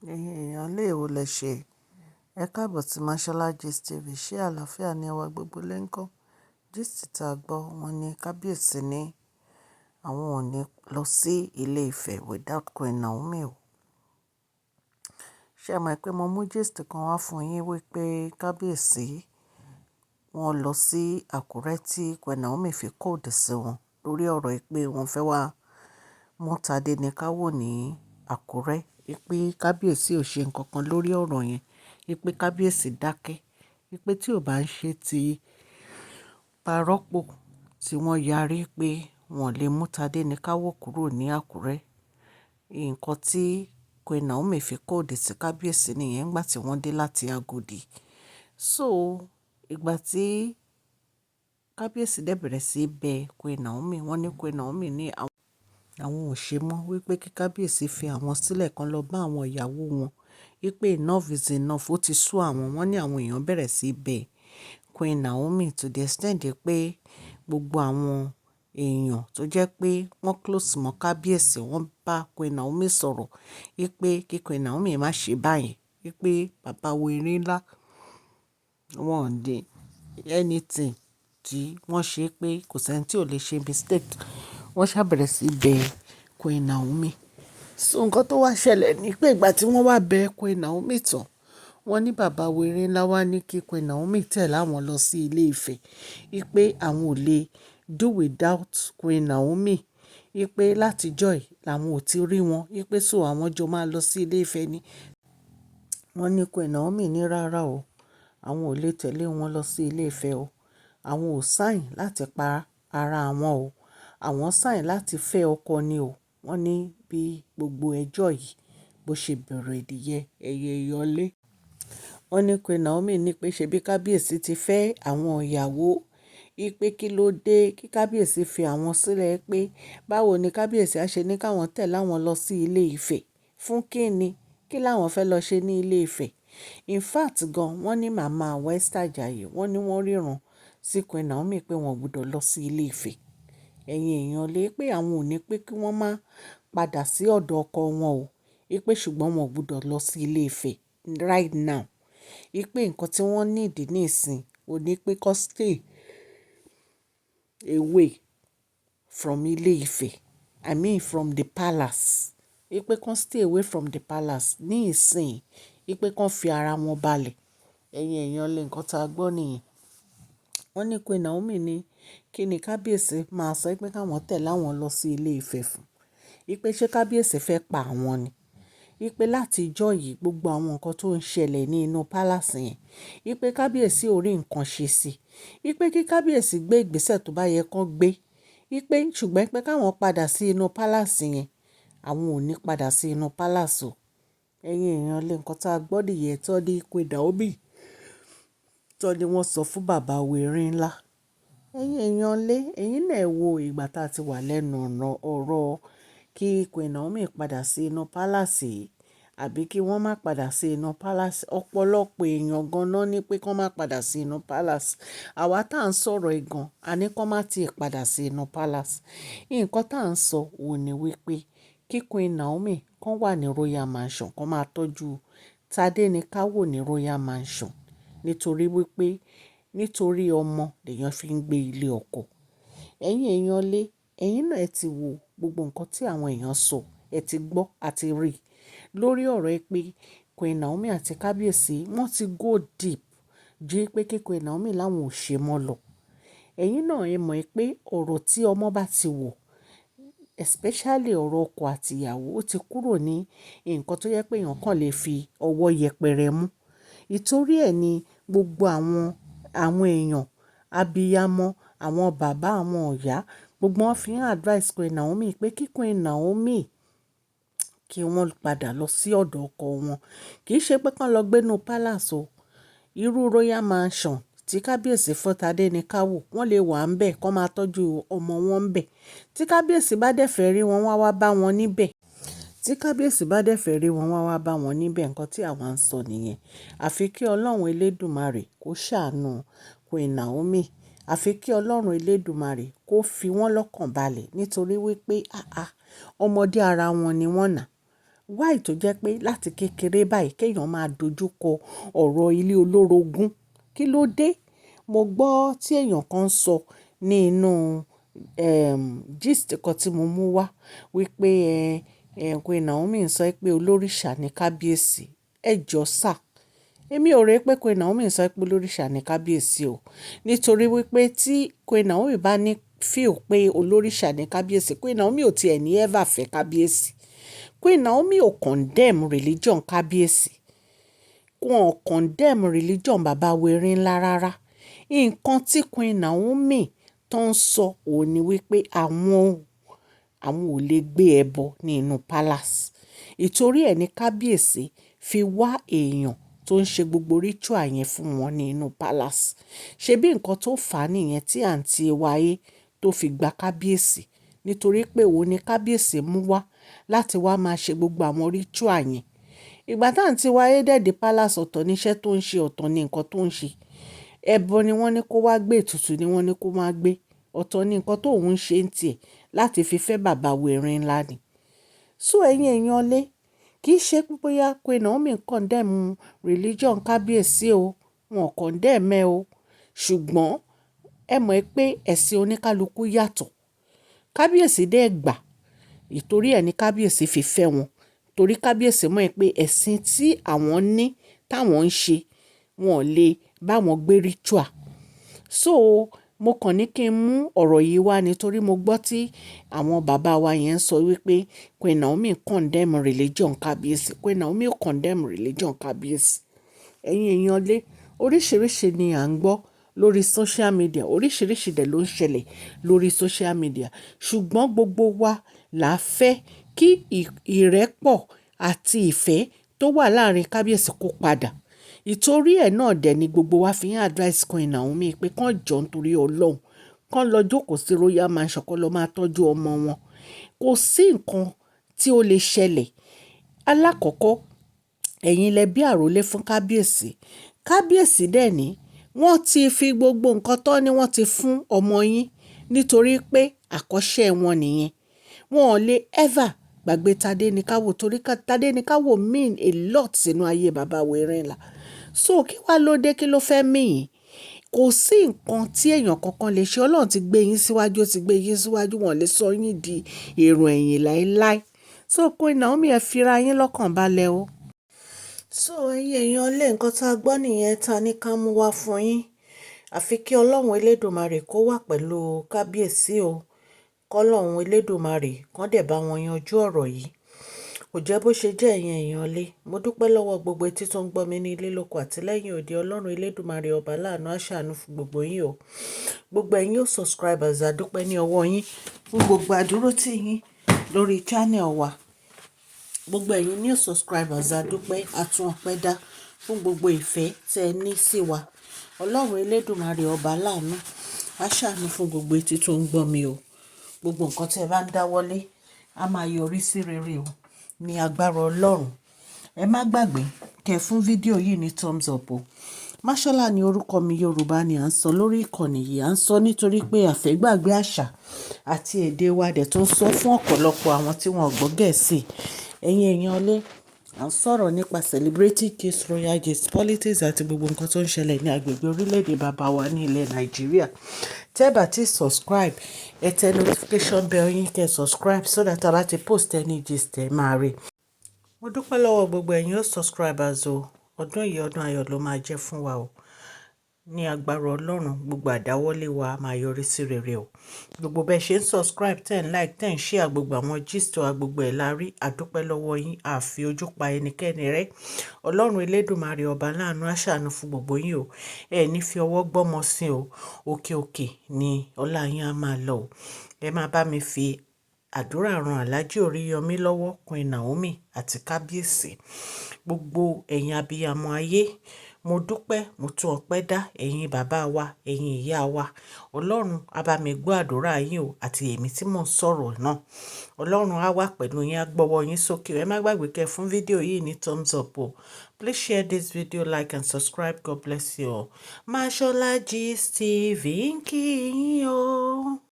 Ẹ̀yin èèyàn lè wo lẹ ṣe. Ẹ káàbọ̀ sí Mashola Gist TV. Ṣé àlàáfíà ni ẹwà gbogbo lè ń kọ́? Gist tí a gbọ́, wọ́n ní kábíyèsí ní àwọn ò ní lọ sí ilé Ifẹ̀ without Queen Naomi o. Ṣé ẹ mọ̀ pé mo mú gist kan wá fún yín wípé kábíyèsí wọ́n lọ sí Àkúrẹ́ tí Queen Naomi fi code sí wọn lórí ọ̀rọ̀ pé wọ́n fẹ́ wá mú Tadenikawo ní Àkúrẹ́. Wípé kábíyèsí ò ṣe nǹkan kan lórí ọ̀rọ̀ yẹn. Wípé kábíyèsí dákẹ́. Wípé tí ò bá ń ṣe ti parọ́pò tí wọ́n yarí pé wọ́n lè mú Tadenikawo kúrò ní Àkúrẹ́. Ǹkan tí Queen Naomi fi code sí kábíyèsí nìyẹn nígbà tí wọ́n dé láti Agodi. So ìgbà tí kábíyèsí dẹ̀ bẹ̀rẹ̀ sí bẹ Queen Naomi, wọ́n ní Queen Naomi ní àwọn ò ṣe mọ́, wípé kí kábíyèsí fi àwọn sílẹ̀ kan lọ bá àwọn ìyàwó wọn. Wípé enough is enough, ó ti sú àwọn. Wọ́n ní àwọn èèyàn bẹ̀rẹ̀ sí bẹ Queen Naomi to the extent pé gbogbo àwọn èèyàn tó jẹ́ pé wọ́n close mọ́ kábíyèsí, wọ́n bá Queen Naomi sọ̀rọ̀ wípé kí Queen Naomi má ṣe báyìí, wípé bàbá wo erin ńlá, wọ́n ò ní anything tí wọ́n ṣe, pé kò sí ẹni tí ò lè ṣe mistake. Wọ́n ṣà bẹ̀rẹ̀ sí bẹ Queen Naomi. So nǹkan tó wá ṣẹlẹ̀ ní pé ìgbà tí wọ́n wá bẹ Queen Naomi tán, wọ́n ní bàbá wo erin ńlá wá ní kí Queen Naomi tẹ̀lé àwọn lọ sí ilé Ifẹ̀. Wípé àwọn ò lè do without Queen Naomi. Wípé láti ọjọ́ yìí làwọn ò tí rí wọn. Wípé so àwọn jọ máa lọ sí ilé Ifẹ̀ ni. Wọ́n ní Queen Naomi ní rárá o, àwọn ò lè tẹ̀lé wọn lọ sí ilé Ifẹ̀ o. Àwọn ò sign láti pa ara àwọn o. Àwọn sign láti fẹ́ ọkọ ni o. Wọ́n ní bí gbogbo ẹjọ́ yìí bó ṣe bẹ̀rẹ̀ nìyẹn, ẹ̀yin èèyàn lé. Wọ́n ní Queen Naomi ní pé ṣebí kábíyèsí ti fẹ́ àwọn ìyàwó, wípé kí ló dé kí kábíyèsí fi àwọn sílẹ̀, pé báwo ni kábíyèsí á ṣe ní káwọn tẹ̀lé àwọn lọ sí ilé Ifẹ̀ fún kí ni, kí làwọn fẹ́ lọ ṣe ní ilé Ifẹ̀. In fact gan, wọ́n ní màmá Esther Ajayi, wọ́n ní wọ́n ríran sí Queen Naomi pé wọ́n gbọdọ̀ lọ sí ilé Ifẹ̀. Ẹ̀yin èèyàn lé, pé àwọn ò ní pé kí wọ́n má padà sí ọ̀dọ̀ ọkọ wọn o, wípé ṣùgbọ́n wọn ò gbọdọ̀ lọ sí ilé Ifẹ̀ right now. Wípé nǹkan tí wọ́n need nísìn ò ní pé kó stay away from ilé Ifẹ̀, I mean from the palace. Wípé kó stay away from the palace ní ìsìn, wípé kó fi ara wọn balẹ̀. Ẹ̀yin èèyàn lé, nǹkan tí a gbọ́ nìyẹn. Wọ́n ní Queen Naomi ní kí ni kábíyèsí máa sọ pé káwọn tẹ̀lé àwọn lọ sí ilé Ifẹ̀ fún. Wípé ṣé kábíyèsí fẹ́ pa àwọn ni? Wípé láti ìjọ yìí gbogbo àwọn nǹkan tó ń ṣẹlẹ̀ ní inú palace yẹn, wípé kábíyèsí ò rí nǹkan ṣe sí i. Wípé kí kábíyèsí gbé ìgbésẹ̀ tó bá yẹ kó gbé. Wípé ṣùgbọ́n pé káwọn padà sí inú palace yẹn, àwọn ò ní padà sí inú palace o. Ẹ̀yin èèyàn lé, nǹkan tí a gbọ́ nìyẹn tó ní Queen Naomi, tó ní wọ́n sọ fún bàbá wo erin ńlá. Ẹ̀yin èèyàn lé, ẹ̀yin náà wo ìgbà tá a ti wà lẹ́nu ọ̀nà ọ̀rọ̀ kí Queen Naomi padà sí inú palace yìí àbí kí wọ́n má padà sí inú palace. Ọ̀pọ̀lọpọ̀ èèyàn gan-an ní pé kí wọ́n má padà sí inú palace. Àwa tá ń sọ̀rọ̀ gan, a ní kí wọ́n má tí padà sí inú palace. Ǹkan tá ń sọ òun ní wípé kí Queen Naomi kan wà ní Royal Mansion, kó máa tọ́jú Tadenikawo ní Royal Mansion. Nítorí wípé nítorí ọmọ lèèyàn fi ń gbé ilé ọkọ. Ẹ̀yin èèyàn lé, ẹ̀yin náà ẹ ti wo gbogbo nǹkan tí àwọn èèyàn sọ, ẹ ti gbọ́ àti rí lórí ọ̀rọ̀ pé Queen Naomi àti kábíyèsí wọ́n ti go deep ju pé kí Queen Naomi láwọn ò ṣe mọ́ lọ. Ẹ̀yin náà ẹ mọ̀ pé ọ̀rọ̀ tí ọmọ bá ti wọ̀, especially ọ̀rọ̀ ọkọ àti ìyàwó, ó ti kúrò ní nǹkan tó yẹ pé èèyàn kan lè fi ọwọ́ yẹpẹrẹ mú. Ìtorí ẹ ní gbogbo àwọn èèyàn, abiyamọ, àwọn bàbá, àwọn ìyá, gbogbo wọn fi ń advice Queen Naomi pé kí Queen Naomi kí wọ́n padà lọ sí ọ̀dọ̀ ọkọ wọn. Kì í ṣe pé kí wọ́n lọ gbé inú palace o. Irú Royal Mansion tí kábíyèsí fún Tadenikawo, wọ́n lè wà níbẹ̀ kó máa tọ́jú ọmọ wọn níbẹ̀. Tí kábíyèsí bá dẹ̀ fẹ́ rí wọn, wọ́n á wá bá wọn níbẹ̀. Tí kábíyèsí bá dẹ̀ fẹ́ rí wọn, wọ́n á wá bá wọn níbẹ̀. Ǹkan tí àwa ń sọ nìyẹn. Àfi kí Ọlọ́run elédùmarè kó ṣàánú Queen Naomi. Àfi kí Ọlọ́run elédùmarè kó fi wọ́n lọ́kàn balẹ̀ nítorí wípé àáà, ọmọdé ara wọn ni wọ́n nà. Why tó jẹ́ pé láti kékeré báyìí kí èèyàn máa dojú kọ ọ̀rọ̀ ilé olórogún? Kí ló dé? Mo gbọ́ tí èèyàn kan ń sọ ní inú, gist kan tí mo mú wá wípé Queen Naomi ń sọ pé olórìṣà ní kábíyèsí. Ẹ jọ sá. Èmi ò rò pé Queen Naomi ń sọ pé olórìṣà ní kábíyèsí o. Nítorí wípé tí Queen Naomi bá ní feel pé olórìṣà ní kábíyèsí, Queen Naomi ò tí ẹ ní ever fẹ́ kábíyèsí. Queen Naomi ò condemn religion kábíyèsí. Wọn ò condemn religion bàbá wa Erinla rárá. Nǹkan tí Queen Naomi tó ń sọ òun ní wípé àwọn ò lè gbé ẹbọ ní inú palace. Ìtorí ẹ ní kábíyèsí fi wá èèyàn tó ń ṣe gbogbo ritual yẹn fún wọn ní inú palace. Ṣé bí nǹkan tó fà á nìyẹn tí àǹtí wáyé tó fi gba kábíyèsí? Nítorí pé òun ni kábíyèsí mú wá láti wá máa ṣe gbogbo àwọn ritual yẹn. Ìgbà tí àǹtí wáyé dẹ̀ dé palace, ọ̀tọ̀ ní iṣẹ́ tó ń ṣe, ọ̀tọ̀ ní nǹkan tó ń ṣe. Ẹbọ ni wọ́n ní kó wá gbé, ètùtù ni wọ́n ní kó máa gbé. Ọ̀tọ̀ ní nǹkan tó ń ṣe ń tì ẹ́ láti fi fẹ́ bàbá wa Erinla ni. So ẹ̀yin èèyàn lé, kì í ṣe pé bóyá Queen Naomi condemn religion kábíyèsí o. Wọn condemn ẹ o. Ṣùgbọ́n ẹ mọ̀ pé ẹ̀sìn oníkálukú yàtọ̀. Kábíyèsí dẹ̀ gbà. Ìtorí ẹ ní kábíyèsí fi fẹ́ wọn. Torí kábíyèsí mọ̀ pé ẹ̀sìn tí àwọn ní táwọn ń ṣe, wọn ò lè bá wọn gbé ritual. So mo kàn ní kí n mú ọ̀rọ̀ yìí wá nítorí mo gbọ́ tí àwọn bàbá wa yẹn ń sọ wípé Queen Naomi condemn religion kábíyèsí. Queen Naomi condemn religion kábíyèsí. Ẹ̀yin èèyàn lé, oríṣìíríṣìí ni à ń gbọ́ lórí social media, oríṣìíríṣìí dẹ̀ ló ń ṣẹlẹ̀ lórí social media. Ṣùgbọ́n gbogbo wa là fẹ́ kí ìrẹ́pọ̀ àti ìfẹ́ tó wà láàárín kábíyèsí kó padà. Ìtorí ẹ náà dẹ̀ ni gbogbo wa fi ń advice Queen Naomi pé kán jọ nítorí Ọlọ́run, kán lọ jókòó sí Royal Mansion, kó lọ máa tọ́jú ọmọ wọn. Kò sí nǹkan tí ó lè ṣẹlẹ̀. Alákọ̀ọ́kọ́, ẹ̀yin lẹ bí àrólé fún kábíyèsí. Kábíyèsí dẹ̀ ní wọ́n ti fi gbogbo nǹkan tó ní wọ́n ti fún ọmọ yín nítorí pé àkọ́ṣẹ́ wọn nìyẹn. Wọn ò lè ever gbàgbé Tadéníkàwò torí Tadéníkàwò mean a lot sínú ayé bàbá wa Erinla. So kí wá ló dé, kí ló fẹ́ mì yín? Kò sí nǹkan tí èèyàn kankan lè ṣe. Ọlọ́run ti gbé yín síwájú, ó ti gbé yín síwájú, wọ́n lè sọ yín di èrò ẹ̀yìn láíláí. So Queen Naomi, ẹ fira yín lọ́kàn balẹ̀ o. So ẹ̀yin èèyàn lé, nǹkan tá a gbọ́ nìyẹn ta ní ká mú wá fún yín. Àfi kí Ọlọ́run Elédùmarè kó wà pẹ̀lú kábíyèsí o. Kọ́lọ́run Elédùmarè kán dẹ̀ bá wọn yanjú ọ̀rọ̀ yìí. Kò jẹ́ bó ṣe jẹ́, ẹ̀yin èèyàn lé. Mo dúpẹ́ lọ́wọ́ gbogbo etí tó ń gbọ́ mi ní ilé lóko àti lẹ́yìn odi. Ọlọ́run Elédùmarè ọba láàánú á ṣàánú fún gbogbo yín o. Gbogbo ẹ̀yin ó subscribers, a dúpẹ́ ní ọwọ́ yín fún gbogbo àdúrótì yín lórí channel wa. Gbogbo ẹ̀yin new subscribers, a dúpẹ́, a tún ọpẹ́ dá fún gbogbo ìfẹ́ tí ẹ ní sí wa. Ọlọ́run Elédùmarè ọba láàánú á ṣàánú fún gbogbo etí tó ń gbọ́ mi o. Gbogbo nǹkan tí ẹ bá ń dáwọ́lé á máa yọrí sí rere o ní agbára Ọlọ́run. Ẹ má gbàgbé kẹ fún fídíò yìí ní thumbs up o. Máṣọ́lá ni orúkọ mi. Yorùbá ni à ń sọ lórí ìkànnì yìí. À ń sọ nítorí pé a fẹ́ gbàgbé àṣà àti èdè wa dẹ̀ tó ń sọ fún ọ̀pọ̀lọpọ̀ àwọn tí wọ́n gbọ́ Gẹ̀ẹ́sì. Ẹ̀yin èèyàn lé, à ń sọ̀rọ̀ nípa celebrity gist, royal gist, politics àti gbogbo nǹkan tó ń ṣẹlẹ̀ ní agbègbè orílẹ̀-èdè bàbá wa ní ilẹ̀ Nàìjíríà. Tẹ́ bá ti subscribe, ẹ tẹ notification bell yín kẹ́ subscribe so that a bá ti post any gist, ẹ máa rí. Mo dúpẹ́ lọ́wọ́ gbogbo ẹ̀yin ó subscribers o. Ọdún yìí, ọdún ayọ̀ ló máa jẹ́ fún wa o. Ní agbára Ọlọ́run, gbogbo àdáwọ́lé wa máa yọrí sí rere o. Gbogbo bẹ́ẹ̀ ṣe ń subscribe, ten like, 10 share gbogbo àwọn gist wa, gbogbo ẹ̀ la rí. A dúpẹ́ lọ́wọ́ yín, a fi ojú pa ẹnikẹ́ni rẹ́. Ọlọ́run Elédùmarè ọba láàánú á ṣàánú fún gbogbo yín o. Ẹ ní fi ọwọ́ gbọ́mọ sí o. Òkè òkè ni ọlá yín á máa lọ o. Ẹ máa bá mi fi àdúrà ran Alhaji Oríyọmí lọ́wọ́, Queen Naomi àti kábíyèsí. Gbogbo ẹ̀yin abiyamọ ayé, mo dúpẹ́, mo tún ọpẹ́ dá ẹ̀yin bàbá wa, ẹ̀yin ìyá wa. Ọlọ́run á bá mi gbọ́ àdúrà yín o àti èmi tí mò ń sọ̀rọ̀ náà. Ọlọ́run á wà pẹ̀lú yín, á gbọ́wọ́ yín sókè. Ẹ má gbàgbé kẹ́ fún fídíò yìí ní thumbs up o. Please share this video, like and subscribe. God bless you all. Mashola Gist TV ń kí yín o.